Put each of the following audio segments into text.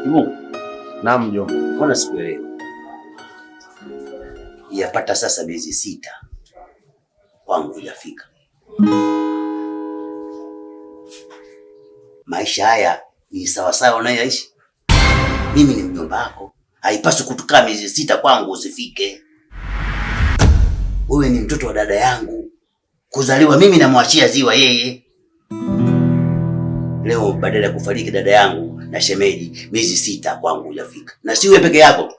Kimungu. Naam mjomba. Mbona sikuelewi? Yapata sasa miezi 6 kwangu hujafika. Maisha haya ni sawasawa unayoishi? Mimi ni mjomba wako, haipaswi kutukaa miezi 6 kwangu usifike. Wewe ni mtoto wa dada yangu, kuzaliwa mimi namwachia ziwa yeye. Leo badala ya kufariki dada yangu na shemeji, miezi 6 kwangu hujafika. Na si wewe peke yako tu,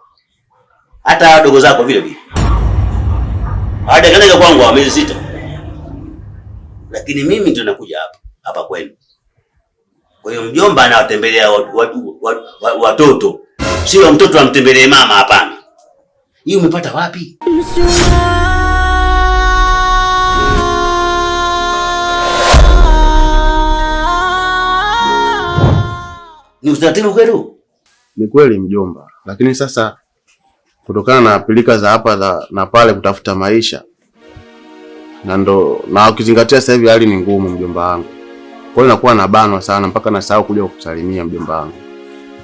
hata wadogo zako vile vile hawajakanyaga kwangu wa miezi 6. Lakini mimi ndio nakuja hapa hapa kwenu. Kwa hiyo mjomba anawatembelea watoto, sio mtoto amtembelee mama. Hapana. Hii umepata wapi? Ni utaratibu kwenu? Ni kweli mjomba, lakini sasa kutokana na pilika za hapa na pale kutafuta maisha na ndo, na ukizingatia sasa hivi hali ni ngumu mjomba wangu. Kwa hiyo nakuwa nabanwa sana mpaka nasahau kuja kukusalimia mjomba wangu.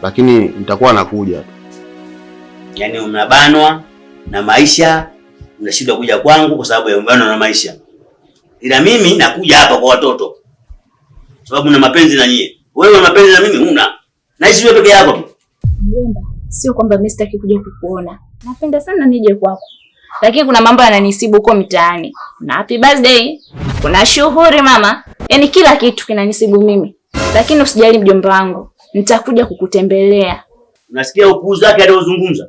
Lakini nitakuwa nakuja tu. Yaani unabanwa na maisha, unashindwa kuja kwangu kwa sababu ya ubanwa na maisha. Ila mimi nakuja hapa kwa watoto. Sababu na mapenzi na nyie. Wewe una mapenzi na mimi huna. Naishi wewe peke yako tu. Mjomba, sio kwamba mimi sitaki kuja kukuona. Napenda sana nije kwako. Lakini kuna mambo yananisibu huko mitaani. Kuna happy birthday, kuna shughuli mama. Yaani kila kitu kinanisibu mimi. Lakini usijali mjomba wangu, nitakuja kukutembelea. Unasikia upuuzi wake aliozungumza?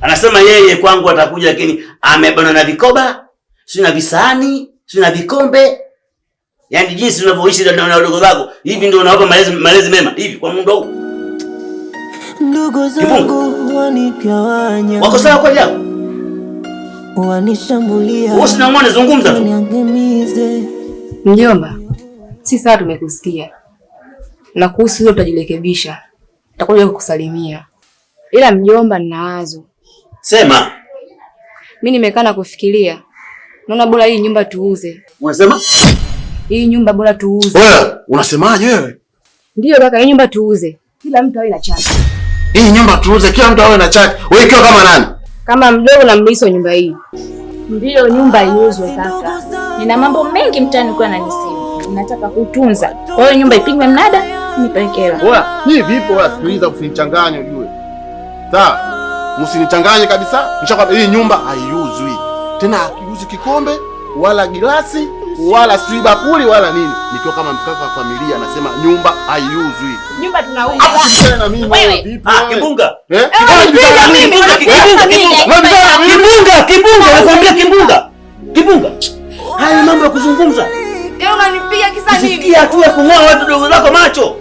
Anasema yeye kwangu atakuja, lakini amebanwa na vikoba, si na visahani, si na vikombe. Yaani jinsi unavyoishi na wadogo zako, hivi ndio unawapa malezi mema hivi kwa muundo huu? Ndugu zangu wanigawanya. Wako sawa kweli hapo? Wanishambulia. Wewe usina muone, zungumza tu. Waniangamize. Mjomba, si sawa, tumekusikia. Na kuhusu hilo tutajirekebisha. Nitakuja kukusalimia. Ila mjomba, nina wazo. Sema. Mimi nimekaa na kufikiria. Naona bora hii nyumba tuuze. Unasema? Hii nyumba bora tuuze. Wewe unasemaje wewe? Ndio kaka, hii nyumba tuuze. Kila mtu awe na chake. Hii nyumba tuuze, kila mtu awe na chake. Wewe ikiwa kama nani? Kama mdogo na mlisi wa nyumba hii. Ndio nyumba iuzwe kaka. Nina mambo mengi mtaani kwa nanisimu. Nataka kutunza. Kwa hiyo nyumba ipigwe mnada, nipeleke hela. Oya, hii vipi wewe, sikiliza usinichanganye ujue. Sawa? Msinichanganye kabisa. Nishakwambia hii nyumba haiuzwi. Tena hakiuzi kikombe wala gilasi wala sijui bakuli wala nini. Nikiwa kama mkaka wa familia nasema nyumba haiuzwi. Nyumba tunauza. Hapo usibishane na mimi Wewe. vipi? Ah, kimbunga. Eh? Mimi, Kimbunga, kimbunga, kimbunga, kimbunga, nakwambia kimbunga. Kimbunga. Haya mambo ya kuzungumza. Wewe unanipiga kisa nini? Usifikie hatua ya kung'oa watu dogo zako macho.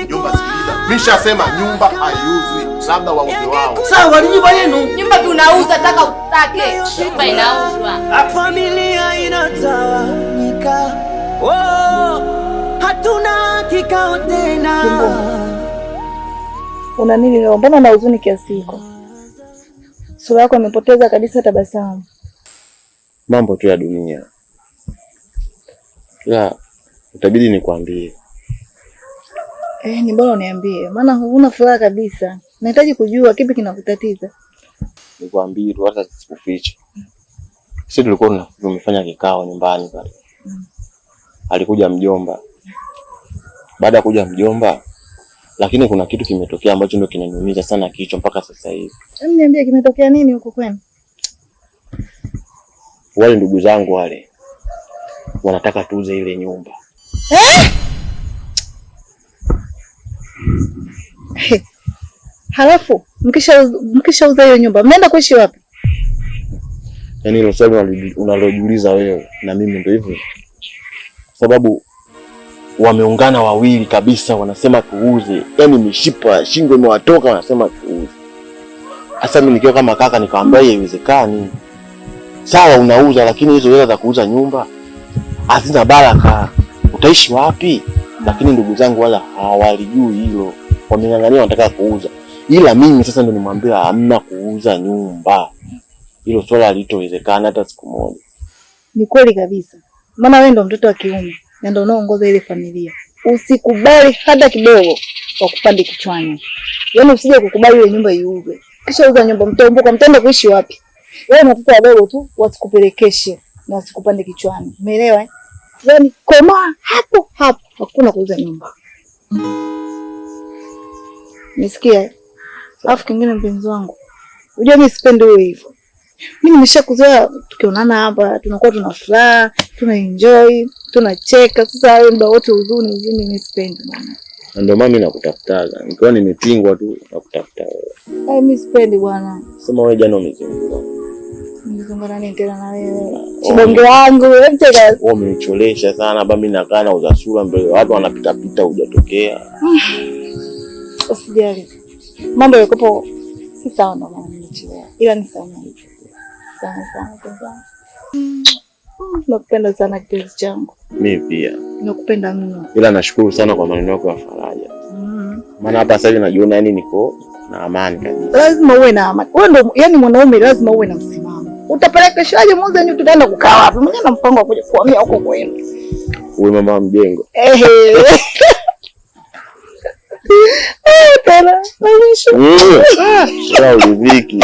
Nyumba, sikiliza. Mimi nishasema nyumba haiuzwi. Labda wauze wao. Sawa, ni nyumba yenu. Nyumba tunauza, taka utake. Nyumba inauzwa. Familia inatawanyika. Oh, hatuna kikao tena. Una nini leo? Mbona una huzuni kiasi hiko? Sura yako imepoteza kabisa tabasamu. Mambo tu ya dunia. Ila itabidi nikwambie. Ni bora uniambie, maana huna furaha kabisa. Nahitaji kujua kipi kinakutatiza. Nikwambie tu hata sikuficha. Sisi tulikuwa tumefanya kikao nyumbani pale. Alikuja mjomba. Baada ya kuja mjomba, lakini kuna kitu kimetokea ambacho ndio kinaniumiza sana kichwa mpaka sasa hivi. Hebu niambie kimetokea nini huko kwenu? Wale ndugu zangu wale wanataka tuuze ile nyumba. Eh? Halafu mkishauza hiyo nyumba mnaenda kuishi wapi? Yaani hilo swali unalojiuliza wewe na mimi ndio hivyo. Sababu wameungana wawili kabisa, wanasema tuuze. Yaani mishipa shingo imewatoka, wanasema tuuze. Sasa mimi nikiwa kama kaka nikamwambia haiwezekani. Sawa unauza, lakini hizo hela za kuuza nyumba hazina baraka. Utaishi wapi? Lakini ndugu zangu wala hawalijui hilo. Wameng'ang'ania wanataka kuuza. Ila mimi sasa ndo nimwambia hamna kuuza nyumba. Hilo swala halitowezekana hata siku moja. Ni kweli kabisa. Maana wewe ndo mtoto wa kiume na ndo unaongoza ile familia. Usikubali hata kidogo Wakupande kichwani. Yaani usije kukubali ile nyumba iuzwe. Kisha uza nyumba mtaumbuka, mtaenda kuishi wapi? Wewe na watoto wadogo tu wasikupelekeshe na wasikupande kichwani. Umeelewa eh? Yaani komaa hapo hapo, hakuna kuuza nyumba. Nisikia? Alafu kingine mpenzi wangu, unajua mimi sipendi wewe hivyo. Mimi nimeshakuzoea tukionana hapa tunakuwa tuna furaha, tuna enjoy, tunacheka. Sasa wewe muda wote huzuni huzuni, mimi sipendi bwana. Na ndio maana mimi nakutafutaga. Nikiwa nimepingwa tu nakutafuta wewe. Eh, mimi sipendi bwana. Sema wewe jana umezingua. Nimezungana nini tena na wewe? Chibonge wangu, wewe tena. Wewe umenicholesha sana baba, mimi nakaa na uza sura mbele watu wanapita pita hujatokea. Usijali. Mambo yalikopo si sawa ndio maana nimechelewa. Ila ni sawa sana sana mpenzi wangu. Nakupenda sana kipenzi changu. Mimi pia. Nakupenda mno. Ila nashukuru sana kwa maneno yako ya faraja. Maana hapa sasa hivi najiona yani niko na amani kabisa. Lazima uwe na amani. Wewe ndio yani mwanaume lazima uwe na msimamo. Utapelekeshaje mwanzo ni tutaenda kukaa wapi? Mwenyewe na mpango wa kuja kuhamia huko kwenu. Uwe mama wa mjengo. Ehe. Tena mwisho. Sasa uliviki.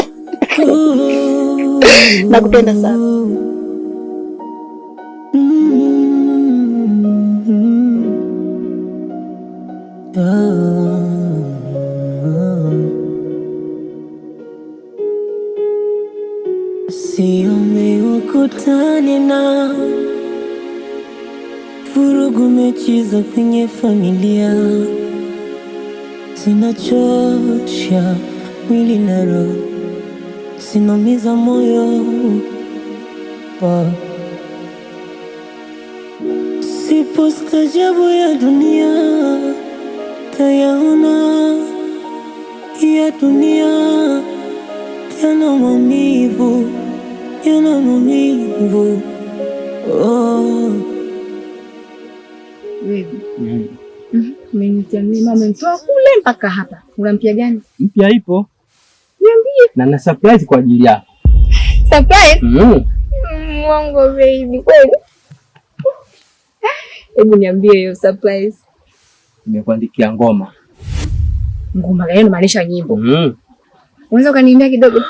Nakupenda sana. Siombe ukutane na vurugu, mechi za kwenye familia zinachosha mwili na roho, zinaumiza moyo. Sipo stajabu ya dunia, tayaona ya dunia yana maumivu, yana maumivu. Oh. Mama umemtoa kule mpaka hapa. Una mpya gani? Mpya ipo. Niambie. Na na surprise kwa ajili yako. Surprise? Mwongo baby, kweli? Hebu niambie hiyo surprise. Nimekuandikia ngoma. Ngoma gani? Unamaanisha nyimbo? Unaweza ukaniimbia kidogo?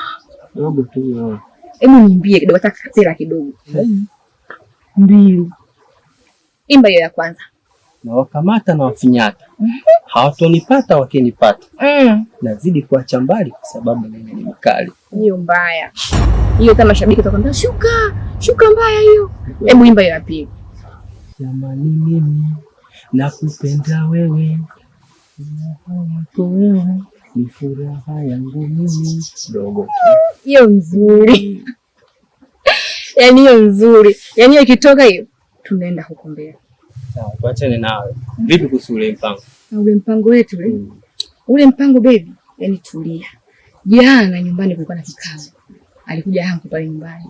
Kidogo tu. Hebu niimbie kidogo, hata kapela kidogo. Mbili. Imba hiyo ya kwanza. Na wakamata na wafinyata. Hawatonipata wakinipata. Nazidi kuacha mbali kwa sababu mimi ni mkali. Hiyo mbaya. Hiyo kama mashabiki watakwambia shuka, shuka mbaya hiyo. Hebu imba hiyo ya pili. Jamani mimi nakupenda wewe. Furaha yako wewe ni furaha yangu mimi dogo. Hiyo nzuri. Yaani hiyo nzuri. Yaani hiyo ikitoka hiyo tunaenda huko mbele. Sawa, tuachane nawe. Vipi kuhusu ule mpango? Ule mpango wetu ule. Ule mpango baby, yaani tulia. Jana nyumbani kulikuwa na kikao. Alikuja hangu pale nyumbani.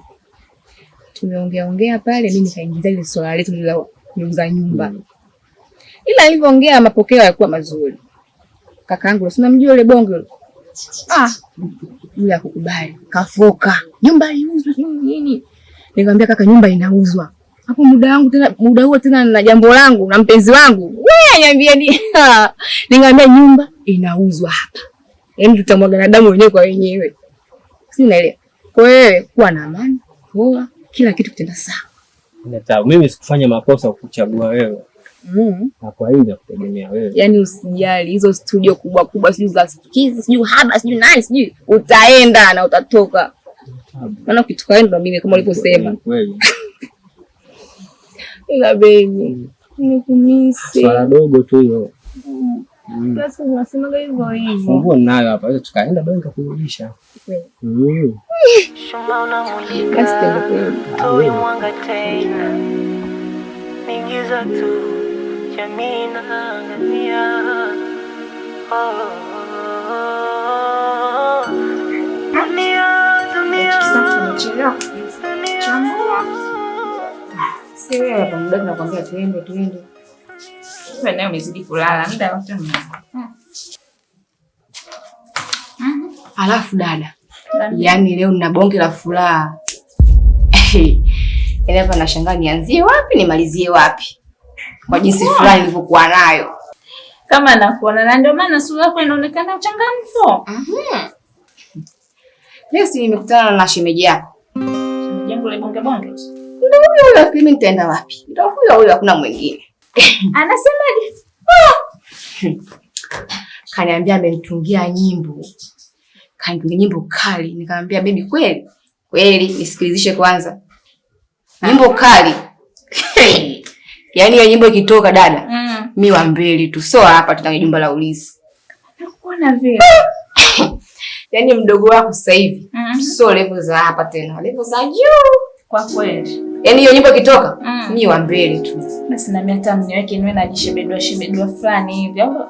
Tumeongea ongea pale, mimi nikaingiza ile swala letu la kuuza nyumba. Ila alivyoongea mapokeo hayakuwa mazuri. Kakaangu, si unamjua yule bonge yule? Ah, yule hakukubali. Kafoka. Nyumba iuzwe nini? Nikamwambia kaka, nyumba inauzwa. Hapo muda wangu tena, muda huo tena na jambo langu na mpenzi wangu. Wewe niambie ni. Nikamwambia nyumba inauzwa hapa. Yaani tutamwaga na damu wenyewe kwa wenyewe. Si unaelewa? Kwa hiyo kuwa na amani, poa, kila kitu kitaenda sawa. Nata, mimi sikufanya makosa kukuchagua wewe. Na kwa hiyo nakutegemea wewe. Yaani usijali hizo studio kubwa kubwa sijui za Stukizi, sijui haba, sijui nani, sijui utaenda na utatoka. Maana ukitoka wewe ndo mimi kama ulivyosema. Kweli. Ila baby, nikumisi. Swala dogo tu hilo. Sasa unasemaga hivyo hivyo. Funguo ninayo hapa, sasa tukaenda benki kurudisha. Kweli. Shuma unamulika, Basi twende kweli. toi mwanga tena, ni giza tu, jamii inaangamia. Oh, dunia, dunia, Tumechelewa. dunia. Si wewe hapa muda tunakwambia tuende tuende. Wewe naye umezidi kulala muda wote. Alafu dada, yaani leo nina bonge la furaha. Yaani hapa nashangaa nianzie wapi nimalizie wapi, kwa jinsi furaha nilivyokuwa nayo. Kama nakuona na ndio maana sura yako inaonekana uchangamfu. Leo si nimekutana na shemeji yako. Shemeji yangu ile bonge bonge. Ndio huyo huyo, mimi nitaenda wapi? Ndio huyo huyo, hakuna mwingine. Anasemaje? Kaniambia amenitungia nyimbo. Kanitungia nyimbo kali. Nikamwambia baby, kweli? Kweli, nisikilizishe kwanza. Nyimbo kali. Yaani hiyo nyimbo ikitoka dada, mi wa mbele tu. So hapa tuna jumba la ulisi. Nakuona vile. Yaani mdogo wako sasa hivi so level za hapa tena, level za juu. Kwa kweli. Yaani hiyo nyimbo ikitoka, mi wa mbele tu. Basi na mimi hata mniweke niwe najishebedua shebedua fulani hivi. Au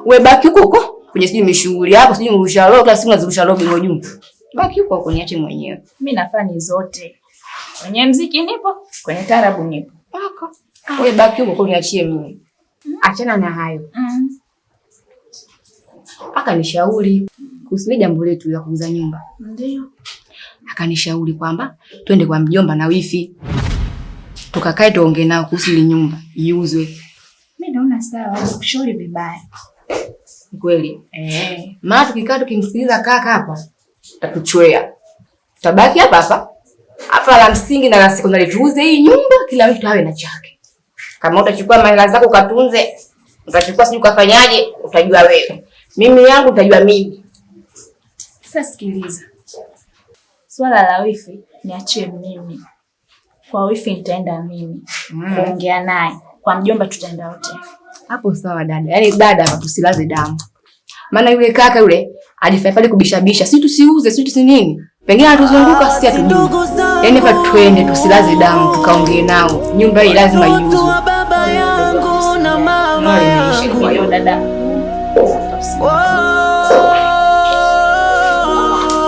Wewe baki huko huko kwenye sijui mishughuli yako, sijui mrusha roho, kila siku unazirusha roho bingo juu. Baki huko huko, niache mwenyewe. Mimi nafanya zote. Kwenye mziki nipo, kwenye tarabu nipo. Wako. Wewe baki huko huko, niachie mimi. Achana na hayo. Akanishauri kuhusu ile jambo letu la kuuza nyumba. Ndio. Akanishauri kwamba twende kwa mjomba na wifi. Tukakae tuongee nao kuhusu ile nyumba iuzwe. Mimi naona sawa, sikushauri vibaya. Kweli. Maana tukikaa tukimsikiliza kaka hapa tutatuchwea. Tutabaki hapa hapa. Hapa la msingi na la sekondari tuuze hii nyumba, kila mtu awe na chake. Kama utachukua mahela zako ukatunze, utachukua sijui ukafanyaje, utajua wewe. Mimi yangu utajua mimi. Sasa sikiliza. Swala la wifi niachie mimi. Kwa wifi nitaenda mimi kuongea naye. Kwa mjomba tutaenda wote. Hapo sawa dada. Yaani dada hapa tusilaze damu. Maana yule kaka yule alifanya pale kubishabisha, si tusiuze, si tusi nini. Pengine atuzunguka sisi hatujui. Yaani hapa twende tusilaze damu tukaongee nao. Nyumba hii lazima iuzwe. Baba yangu na mama yangu. Kwa hiyo dada.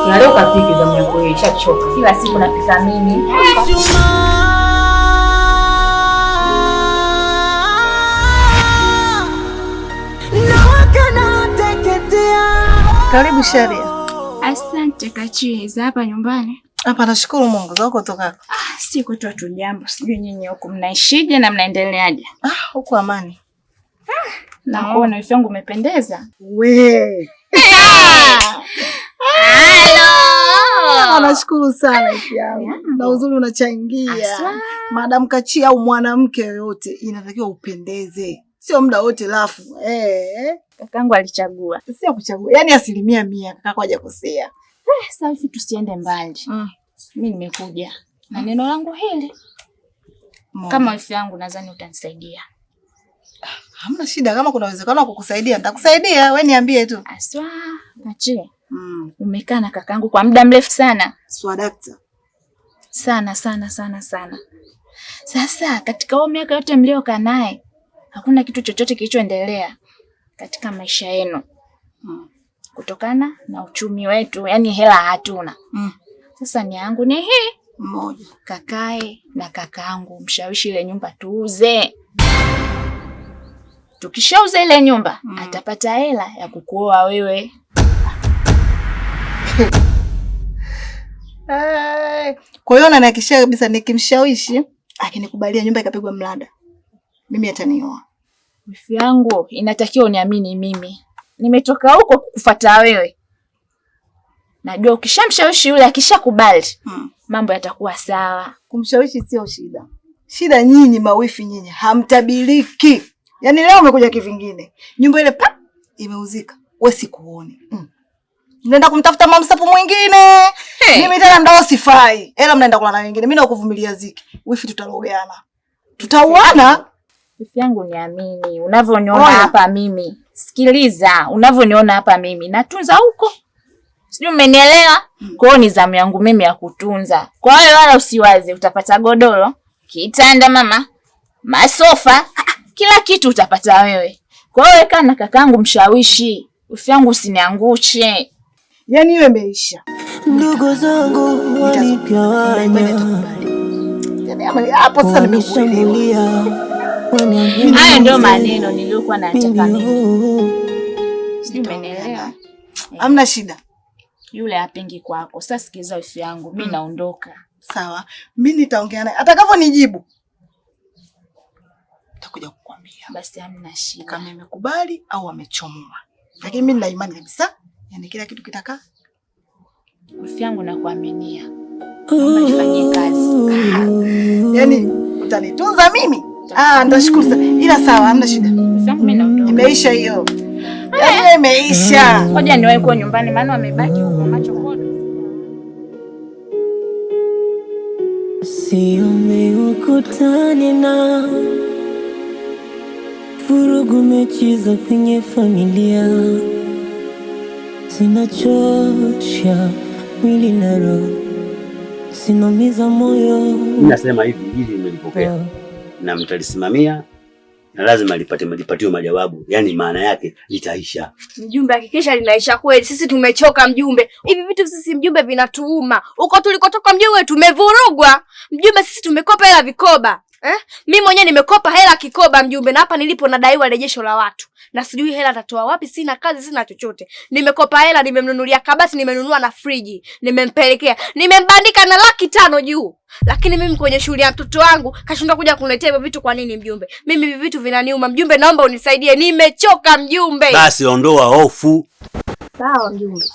Na leo kapike zamu yako hii, ishachoka. Kila siku napika mimi. Karibu Sharia. Asante Kachi, za hapa nyumbani. Hapa nashukuru Mungu, za huko tokako. Si kwetu watu jambo, sijui nyinyi huku mnaishije na mnaendeleaje? Ah, huku amani. Na kuona wifi yangu umependeza. We. Halo. Nashukuru sana wifi yangu. Na uzuri unachangia. Madam Kachi au mwanamke yoyote inatakiwa upendeze. Sio muda wote lafu. Kakangu alichagua. Sio kuchagua. Yaani 100% kakako hajakosea. Sasa hivi tusiende mbali. Mimi nimekuja na neno langu hili. Kama wifi yangu nadhani utanisaidia. Hamna shida, kama kuna uwezekano wa kukusaidia nitakusaidia, wewe niambie tu. Aswa, Kachi. Umekaa na kakangu kwa muda mrefu sana. Swadakta. Sana sana sana sana. Sasa katika huo miaka yote mliokaa naye hakuna kitu chochote kilichoendelea katika maisha yenu. Kutokana na uchumi wetu, yani hela hatuna. Sasa nia yangu ni hii. Mmoja. Kakae na kakaangu mshawishi ile nyumba tuuze. Tukishauza ile nyumba atapata hela ya kukuoa wewe. Kwa hiyo ananihakikishia kabisa nikimshawishi akinikubalia nyumba ikapigwa mlada, mimi atanioa. Wifi yangu inatakiwa uniamini mimi. Nimetoka huko kukufuata wewe. Najua ukishamshawishi yule akishakubali, mambo yatakuwa sawa. Kumshawishi sio shida. Shida nyinyi mawifi nyinyi hamtabiliki. Yaani leo umekuja kivingine. Nyumba ile pa imeuzika. Wewe sikuone. Mnaenda kumtafuta mamsapu mwingine. Hey. Mimi tena mdao sifai. Ela mnaenda kula na wengine. Mimi nakuvumilia ziki. Wifi tutalogeana. Tutauana. Wifi yangu niamini, unavyoniona hapa mimi. Sikiliza, unavyoniona hapa mimi natunza huko. Sijui umenielewa? Kwa hiyo ni zamu yangu mimi ya kutunza. Kwa hiyo wala usiwaze, utapata godoro, kitanda mama, masofa, kila kitu utapata wewe. Kwa hiyo kaa na kakangu mshawishi. Wifi yangu usiniangushe. Yaani hiyo imeisha. Ndugu zangu wanigawanya. Hapo sasa nimekuelewa. Haya ndio maneno niliyokuwa nataka mimi. Sijui umenielewa? Hamna shida. Yule hapengi kwako. Sasa sikiliza wifi yangu, mimi naondoka. Sawa. Mimi nitaongea naye. Atakavyonijibu. Nitakuja kukwambia. Basi hamna shida. Kama imekubali au amechomoa. Lakini mimi nina imani kabisa. Yaani kila kitu kitakaa. Wifi yangu nakuaminia. Naomba nifanyie kazi. Yaani utanitunza mimi? Ah, nitashukuru sana. Ila sawa, hamna shida. Wifi yangu mimi naondoka. Imeisha hiyo. Yaani imeisha. Ngoja niwahi kuwa nyumbani maana wamebaki huko macho kodo. Siombe ukutane na vurugu, mechi za kwenye familia zinachosha mwili na roho, zinaumiza moyo. Mimi nasema hivi, hili nimelipokea na mtalisimamia na lazima lipatiwe majawabu. Yaani maana yake litaisha. Mjumbe, hakikisha linaisha kweli. Sisi tumechoka mjumbe. Hivi vitu sisi mjumbe vinatuuma. Huko tulikotoka mjumbe tumevurugwa. Mjumbe, sisi tumekopa hela vikoba. Eh? Mimi mwenyewe nimekopa hela kikoba mjumbe, na hapa nilipo nadaiwa rejesho la watu. Na sijui hela nitatoa wapi, sina kazi, sina chochote. Nimekopa hela, nimemnunulia kabati, nimenunua na friji, nimempelekea. Nimembandika na 500,000 juu. Lakini mimi kwenye shughuli ya mtoto wangu kashindwa kuja kuniletea hivyo vitu. Kwa nini mjumbe? Mimi hivi vitu vinaniuma mjumbe, naomba unisaidie. Nimechoka mjumbe. Basi ondoa hofu. Sawa mjumbe.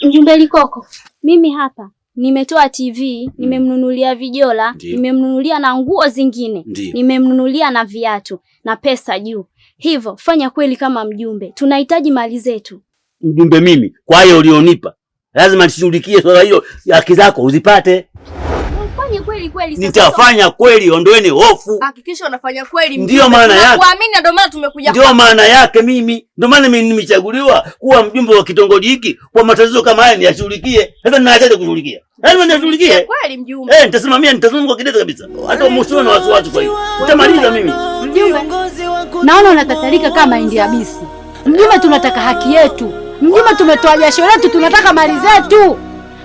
Mjumbe Likoko, mimi hapa nimetoa TV, nimemnunulia vijola, nimemnunulia na nguo zingine, nimemnunulia na viatu na pesa juu. Hivyo fanya kweli kama mjumbe, tunahitaji mali zetu. Mjumbe mimi, kwa hiyo ulionipa lazima nishughulikie swala hilo, haki zako uzipate. Ufanye kweli kweli. Nitafanya kweli, ondoeni hofu. Hakikisha unafanya kweli. Ndio maana yake. Kuamini ndio maana tumekuja. Ndio maana yake mimi. Ndio maana mimi nimechaguliwa kuwa mjumbe wa kitongoji hiki kwa matatizo kama haya niyashughulikie. Sasa ninaachaje kushughulikia? Lazima niyashughulikie. Kweli mjumbe. Nitasimamia, nitazungumza kwa kidete kabisa. Hata msiwe na wasiwasi kwa hiyo. Nitamaliza mimi. Mjumbe, naona unatatarika kama mahindi yabisi. Mjumbe, tunataka haki yetu. Mjumbe, tumetoa jasho letu, tunataka mali zetu.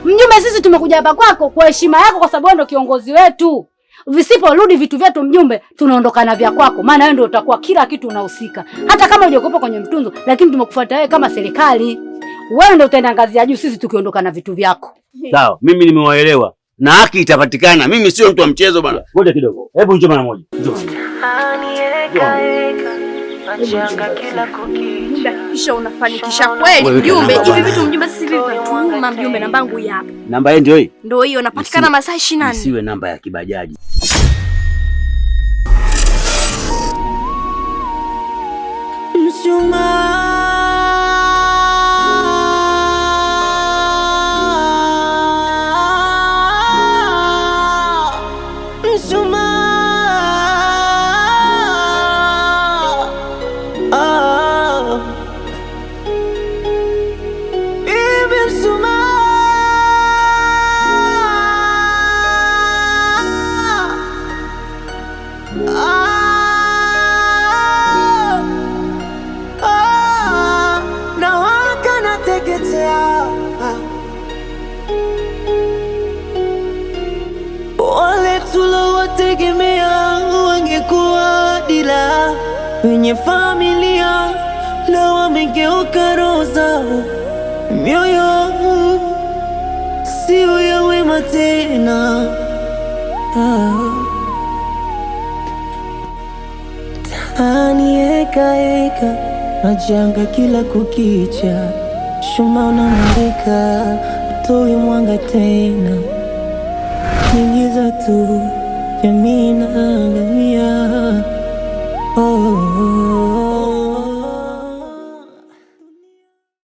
Mjumbe, sisi tumekuja hapa kwako kwa heshima yako, kwa sababu wewe ndio kiongozi wetu. Visiporudi vitu vyetu mjumbe, tunaondoka na vya kwako, maana wewe ndio utakuwa kila kitu unahusika. Hata kama hujakopa kwenye mtunzo, lakini tumekufuata wewe kama serikali. Wewe ndio utaenda ngazi ya juu, sisi tukiondoka na vitu vyako. Sawa, mimi nimewaelewa na haki itapatikana. Mimi sio mtu wa mchezo bwana. Ngoja kidogo. Hebu njoo mara moja. Njoo. Hakikisha unafanikisha kweli mjumbe. Hivi vitu mjumbe, sisi vipi vinatuuma mjumbe. Namba yangu hii hapa. Namba hii ndio hii? Ndio hiyo, napatikana masaa 24. Isiwe namba ya kibajaji. Mshumaa. Tulowategemea wangekuwa dila wenye familia, leo wamegeuka roho zao, mioyo sio ya wema tena. Tani eka eka, majanga kila kukicha, shuma unamulika, utoi mwanga tena, ni giza tu, jamii inaangamia. Oh.